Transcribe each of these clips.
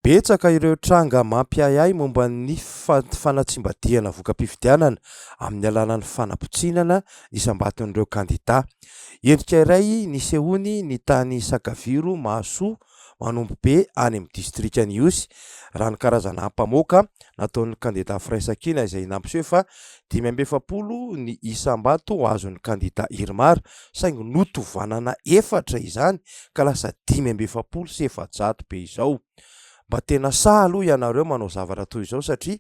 Betsaka ireo tranga mampiahiahy momba ny fanatsimbadihana voka-pifidianana amin'ny alalan'ny fanabotsinana ny isam-baton'ireo kandidà. Endrika iray nisehoany ny tany Sakaviro Mahasoa Manombobe any amin'ny distrikan'Ihosy, raha ny karazana ampamoaka nataon'ny kandidà Firaisankina izay nampiseho fa 45 ny isam-bato azon'ny kandidà Irmar saingy notovanana efatra izany ka lasa 445 be izao. Mba tena sahy aloha ianareo manao zavatra toy izao satria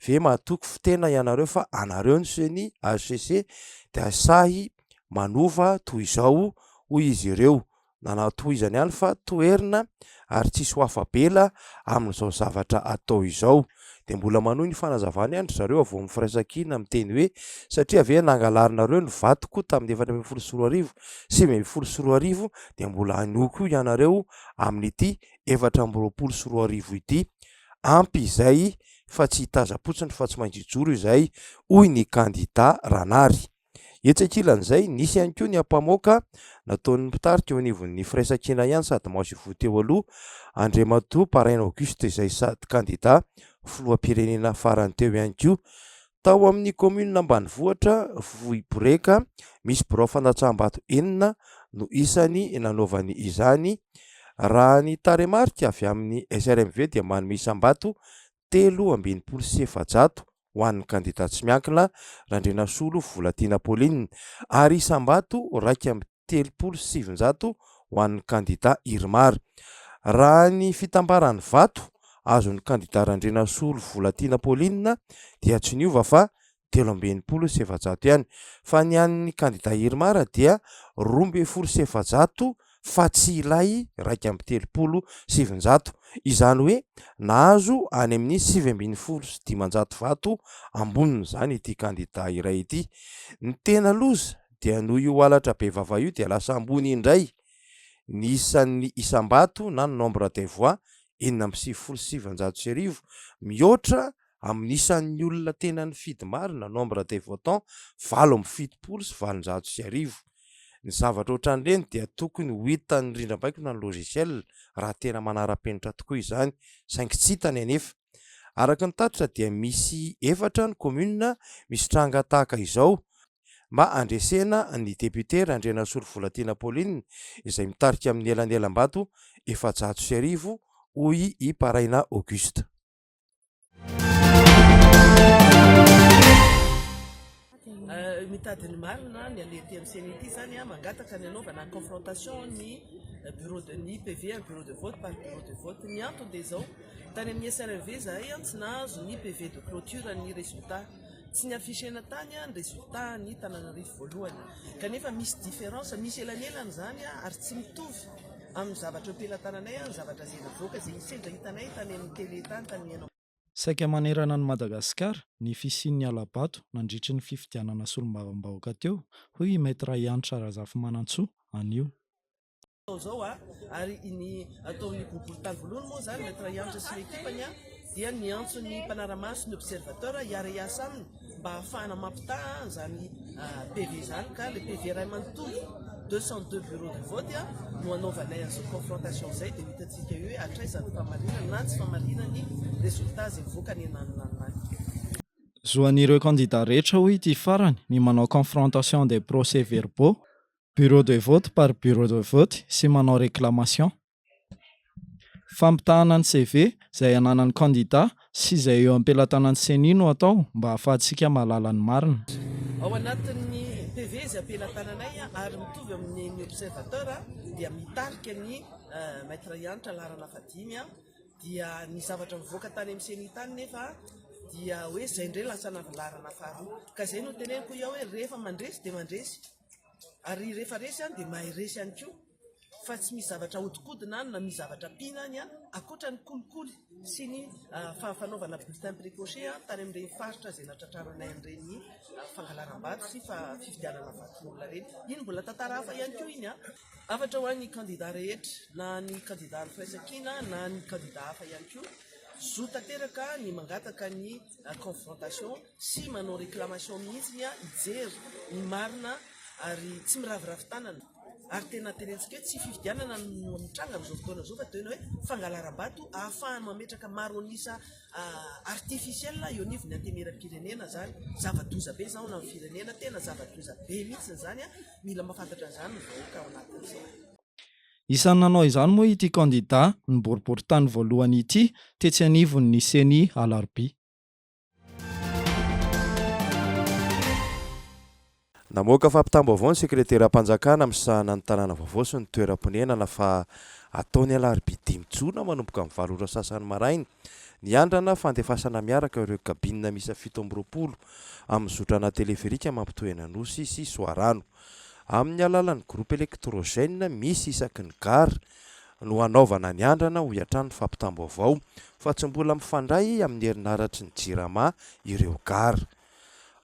ve mahatoky fitena ianareo fa anareo ny ceni, HCC dia sahy manova toy izao hoy izy ireo. Nanatohizany ihany fa toherina ary tsisy ho afa-bela amin'izao zavatra atao izao. Dia mbola manohy ny fanazavany ihany ry zareo avy ao amin'ny Firaisankina miteny hoe satria ve nangalarinareo ny vatoko tamin'ny 2014, 2019 dia mbola hanohy koa ianareo amin'ity 2024 ity. Ampy izay fa tsy hitazam-potsiny fa tsy maintsy hijoro izay hoy ny kandida Ranary. Etsy ankilan'izay, nisy ihany koa ny ampamoaka nataon'ny mpitarika eo anivon'ny Firaisankina ihany sady masoivoho teo aloha, Andriamatoa Paraina Auguste izay sady kandida filoham-pirenena farany teo ihany koa. Tao amin'ny kaominina ambanivohitra Vohiboreka, misy birao fandatsaham-bato enina no isany nanaovany izany. Raha ny tarehimarika avy amin'ny SRMV dia manome isam-bato 463 ho an'ny kandida tsy miankina Randrianasolo Volatiana Pauline ary isam-bato 931 ho an'ny kandida Irmar. Raha ny fitambaran'ny vato azon'ny kandida Randrianasolo Volatiana Pauline dia tsy niova fa 463 ihany, fa ny an'ny kandida Irmar dia 412 fa tsy ilay 931, izany hoe nahazo any amin'ny 519 vato ambonin'izany ity kandida iray ity. Ny tena loza dia noho io halatra bevava io dia lasa ambony indray ny isan'ny isam-bato na ny nombre des voix, 1996 mihoatra amin'ny isan'ny olona tena nifidy marina, nombre des votants, 1878. Ny zavatra ohatran'ireny dia tokony ho hitan'ny rindrambaiko na ny logiciel raha tena manara-penitra tokoa izany, saingy tsy hitany anefa. Araka ny tatitra dia misy efatra ny commune misy tranga tahaka izao mba handresena ny député Randrianasolo Volatiana Pauline izay mitarika amin'ny elanelam-bato 1400 hoy i Paraina Auguste. Mitady ny marina ny aleha aty amin'ny CENI ity izany mangataka ny hanaovana confrontation ny bureau de ny PV amin'ny bureau de vote par bureau de vote. Ny antony dia izao, tany amin'ny SRMV izahay tsy nahazo ny PV de clôture ny résultat. Tsy ni-afficher-na tany ny résultat ny Tananarivo voalohany. Kanefa misy différence, misy elanelany izany ary tsy mitovy amin'ny zavatra eo am-pelatananay ny zavatra izay navoaka, izay sendra hitanay tany amin'ny télé tany, tany amin'ny haino Saika manerana an'i Madagasikara ny fisian'ny hala-bato nandritry ny fifidianana solombavambahoaka teo, hoy i Maître Hanitra Razafimanantsoa, anio. Izao a, ary ny atao amin'ny boriborintany voalohany moa izany Maître Hanitra sy ny ekipany dia niantso ny mpanara-maso ny observateur hiara-hiasa aminy mba hahafahana mampitaha an'izany PV izany ka ilay PV iray manontolo 202 bureaux de vote no hanaovanay an'izao confrontation izay dia ho hitantsika eo hoe hatraiza ny fahamarinana na tsy fahamarinan'ny résultat izay mivoaka any ananonanona any. Zo an'ireo kandida rehetra hoy ity farany ny manao confrontation des procès verbaux, bureau de vote par bureau de vote sy manao réclamation. Fampitahana ny CV izay ananan'ny kandida sy izay eo am-pelatanan'ny Ceni no atao mba hahafahantsika mahalala ny marina. Ao anatin'ny PV izay am-pelatananay ary mitovy amin'ny ny observateur dia mitarika ny Maître Hanitra laharana fahadimy dia ny zavatra nivoaka tany amin'ny Ceni tany nefa dia hoe izay indray lasa laharana faharoa ka izay no teneniko hoe rehefa mandresy dia mandresy ary rehefa resy dia mahay resy ihany koa. fa tsy misy zavatra ahodikodina any na misy zavatra ampiana any ankoatra ny kolikoly sy ny fanaovana bulletin précoché tany amin'ireny faritra izay natratraranay an'ireny fangalaram-bato sy fividianana vaton'olona ireny. Iny mbola tantara hafa ihany koa iny. Hafatra ho an'ny kandida rehetra na ny kandida an'ny firaisankina na ny kandida hafa ihany koa, zo tanteraka ny mangataka ny confrontation sy manao réclamation mihitsy hijery ny marina ary tsy miraviravy tanana. Ary tena tenentsika hoe tsy fifidianana no mitranga amin'izao fotoana izao fa tena hoe fangalaram-bato ahafahany mametraka maro an'isa artificiel eo anivon'ny antenimierampirenena izany. Zava-doza be izany ho an'ny firenena, tena zava-doza be mihitsy izany, mila mahafantatra an'izany ny vahoaka ao anatin'izay. Isan'ny nanao izany moa ity kandidà ny boriborintany voalohany ity tetsy anivon'ny Ceni Alarobia. Namoaka fampitam-baovao ny sekreteram-panjakana misahana ny tanàna vaovao sy ny toeram-ponenana fa hatao ny alarobia dimy jona manomboka amin'ny valo ora sasany maraina ny andrana fandefasana miaraka ireo kabinina miisa 27 amin'ny zotrana teleferika mampitohy an'Anosy sy Soarano. Amin'ny alalan'ny groupe électrogène misy isaky ny gare no hanaovana ny andrana, hoy hatrany ny fampitam-baovao, fa tsy mbola mifandray amin'ny herinaratry ny Jirama ireo gara.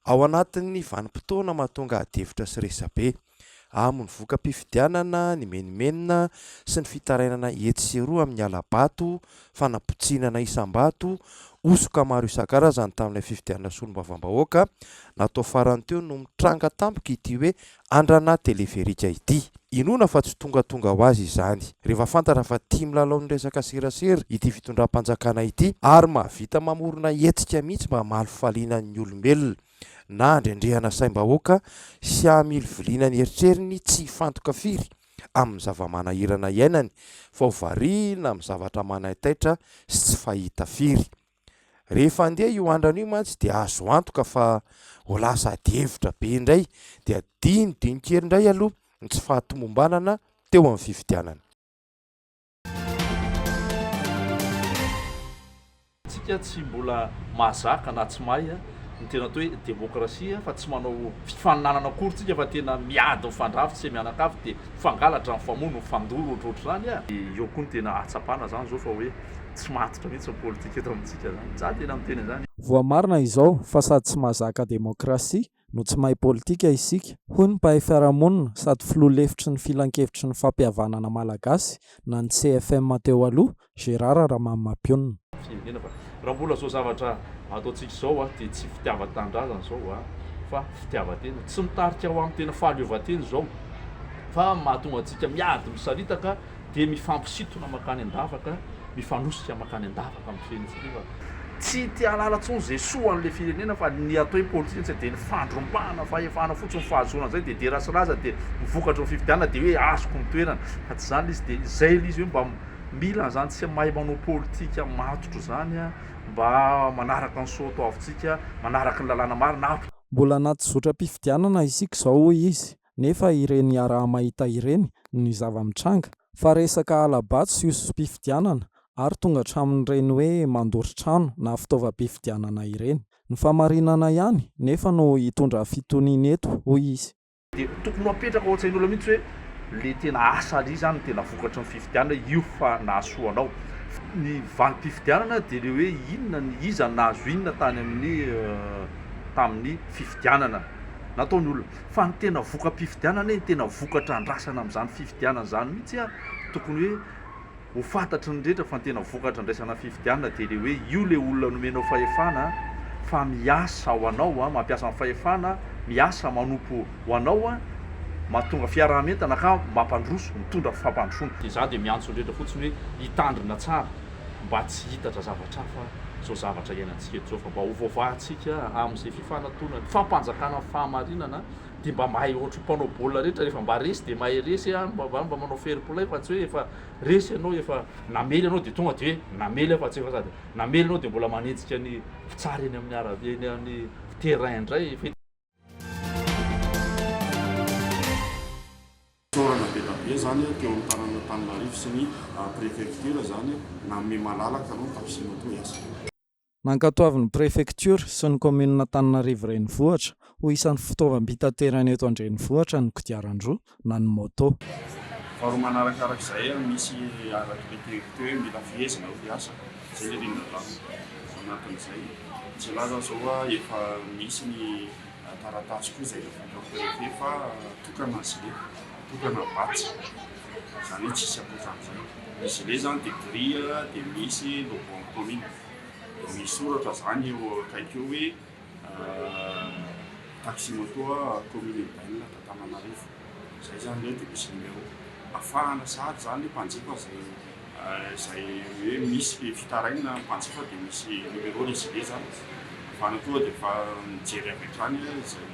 Ao anatin'ny vanim-potoana mahatonga adihevitra sy resabe amin'ny voka-pifidianana, ny menomenona sy ny fitarainana etsy sy eroa amin'ny hala-bato, fanabotsinana isam-bato, hosoka maro isan-karazany tamin'ilay fifidianana solombavambahoaka natao farany teo no mitranga tampoka ity hoe andrana teleferika ity. Inoana fa tsy tongatonga ho azy izany, rehefa fantatra fa tia milalao ny resaka serasera ity fitondram-panjakana ity ary mahavita mamorona hetsika mihitsy mba hamalifaliana ny olombelona na handrendrehana saim-bahoaka sy hamiliviliana ny eritreriny tsy hifantoka firy amin'ny zava-manahirana iainany fa ho variana amin'ny zavatra manaitaitra sy tsy fahita firy. Rehefa handeha io andrana io mantsy dia azo antoka fa ho lasa adihevitra be indray dia dinidino kely indray aloha ny tsy fahatomombanana teo amin'ny fifidianana. Tsika tsy mbola mahazaka na tsy mahay ny tena atao hoe demokrasia fa tsy manao fifaninanana akory tsika fa tena miady mifandrafy tsy mianakavy dia mifangalatra mifamono mifandoro ohatrohatr'izany a! Eo koa ny tena ahatsapana zany zao fa hoe tsy matotra mihitsy ny politika eto amintsika zany. Za tena miteny an'izany. Voamarina izao fa sady tsy mahazaka demokrasia no tsy mahay politika isika, hoy ny mpahay fiarahamonina sady filoha lefitry ny filankevitry ny fampihavanana malagasy na ny CFM teo aloha, Gérard Ramamimampionona. Firenena fa raha mbola zao zavatra ataontsika izao a dia tsy fitiavan-tanindrazana izao a fa fitiavan-tena, tsy mitarika ho amin'ny tena fahaleovantena izao fa mahatonga antsika miady misaritaka dia mifampisintona mankany an-davaka, mifanosika mankany an-davaka amin'ny firenentsika io fa tsy te hahalala intsony izay soa an'ilay firenena fa ny atao hoe politika tsy dia ny fandrombahana fahefana fotsiny fahazoana an'izay dia dera sy laza dia ny vokatry ny fifidianana dia hoe azoko ny toerana fa tsy izany ilay izy dia izay ilay izy hoe mba mila an'izany tsy mahay manao politika matotra izany mba manaraka ny soatoavintsika manaraka ny lalàna marina Mbola anaty zotram-pifidianana isika izao hoy izy Nefa ireny iaraha-mahita ireny ny zava-mitranga, fa resaka hala-bato sy hoso-pifidianana ary tonga hatramin'ireny hoe mandoro trano na fitaovam-pifidianana ireny. Ny famarinana ihany nefa no hitondra fitoniana eto, hoy izy. Dia tokony ho apetraka ao an-tsain'olona mihitsy hoe le tena asa ary zany no tena vokatry ny fifidianana io fa nahasoa anao. Ny valim-pifidianana dia le hoe inona ny iza no nahazo inona tany amin'ny tamin'ny fifidianana nataon'ny olona. Fa ny tena voka-pifidianana e, ny tena vokatra andrasana amin'izany fifidianana izany mihitsy a, tokony hoe ho fantatry ny rehetra fa ny tena vokatra andraisana fifidianana dia ilay hoe io ilay olona nomenao fahefana fa miasa ho anao a, mampiasa ny fahefana, miasa manompo ho anao a, mahatonga fiaraha-mientana ka mampandroso, mitondra fampandrosoana. Dia izaho dia miantso ny rehetra fotsiny hoe hitandrina tsara mba tsy hitatra zavatra hafa izao zavatra iainantsika eto izao fa mba ho voavahantsika amin'izay fifanatonana, fampanjakana ny fahamarinana dia mba mahay ohatry ny mpanao baolina rehetra rehefa mba resy dia mahay resy a, mba mba manao fair play fa tsy hoe efa resy ianao efa namely ianao dia tonga dia hoe namely aho fa tsy efa sady namely ianao dia mbola manenjika ny mpitsara eny amin'ny arabe eny amin'ny terrain indray. Fisaorana be dia be zany teo amin'ny tanàn'Antananarivo sy ny préfecture zany nanome malalaka anao ny taxi moto hiasa. Nankatoavin'ny prefektiora sy ny kaominina Antananarivo Renivohitra ho isan'ny fitaovam-pitaterana eto an-drenivohitra ny kodiaran-droa na ny moto. Faharoa manarakarak'izay misy araka ilay teniko teo hoe mila fehezina ny mpiasa, izay ilay rindran-drambo anatin'izay. Tsy hilaza aho izao hoe efa misy ny taratasy koa izay navoakan'ny préfet fa tokana ny gilet, tokana ny badge, izany hoe tsisy ankoatran'izay. Ny gilet izany dia gris dia misy logo an'ny commune, dia misy soratra izany eo akaiky eo hoe taxi moto commune urbaine d'Antananarivo. Izay izany ilay dia misy numéro afahana sahady izany ny mpanjifa izay izay hoe misy fitarainana mpanjifa dia misy numéro le gilet izany afahana tonga dia efa mijery avy hatrany izay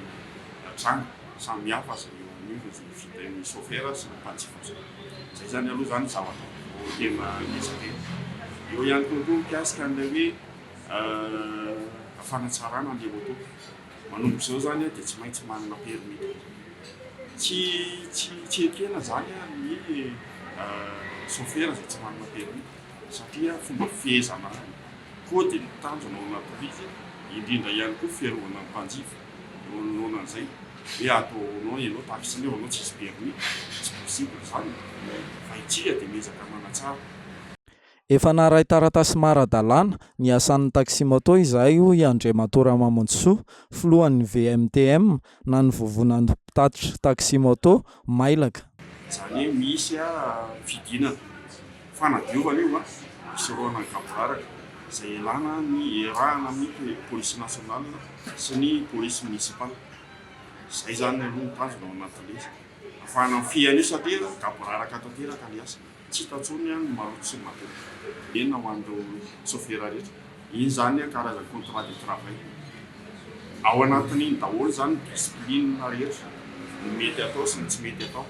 tranga samihafa izay eo anivon'ny ny chauffeur sy ny mpanjifa izay. Izay izany aloha izany zavatra vao tena ngeza be. Eo ihany koa koa mikasika an'ilay hoe fanatsarana an'ilay moto. Manomboka izao izany dia tsy maintsy manana permis daholo. Tsy tsy tsy ekena izany ny chauffeur izay tsy manana permis satria fomba fifehezana koa dia ny tanjona ao anatin'ilay izy, indrindra ihany koa fiarovana ny mpanjifa eo anoloana an'izay hoe atao anao ianao taxi nefa anao tsisy permis, tsy possible izany fa itsika dia miezaka manatsara. Efa naharay taratasy maha-ara-dalàna ny asan'ny taxi-moto izahay hoy Andriamatoa Ramamonjisoa, filohan'ny VMTM na ny Vovonan'ny Mpitatitra Taxi-moto Mailaka. Izany hoe misy fidinana, fanadiovana io, fisorohana ny gaboraraka, izay ialana ny iarahana amin'ny polisy nationale sy ny polisy municipale. Izay izany aloha ny tanjona ao anatin'ilay izy. Ahafahana mifehy an'io satria gaboraraka tanteraka ny asa. Tsy hita intsony ny maloto sy ny madio. Enina ho an'ireo sôfera rehetra. Iny izany karazana contrat de travail. Ao anatin'iny daholo izany ny discipline rehetra, ny mety atao sy ny tsy mety atao.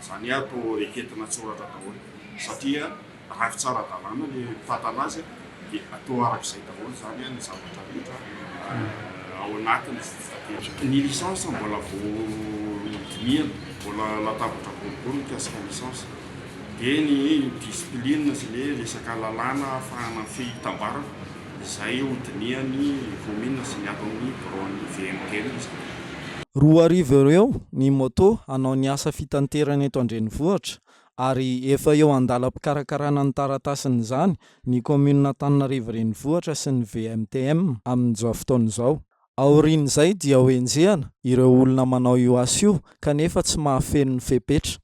Izany hoe atao reketina an-tsoratra daholo satria Raha tsy ara-dalàna le mitantana azy dia atao arak'izay daholo izany ny zavatra rehetra ao anatin'ny fitaterana. Ny licence mbola vao dinihana, mbola latabatra boribory mikasika ny licence. Dia ny discipline sy le resaka lalàna ahafahana mifehy hitambarana izay ho dinihan'ny commune sy ny ato amin'ny biraon'ny VMTM izany. 2000 eo eo ny moto hanao ny asa fitanterana eto an-drenivohitra ary efa eo an-dalam-pikarakarana ny taratasin'izany ny kaominina Antananarivo Renivohitra sy ny VMTM amin'izao fotoana izao. Aorian'izay dia hohenjehana ireo olona manao io asa io kanefa tsy mahafeno ny fepetra.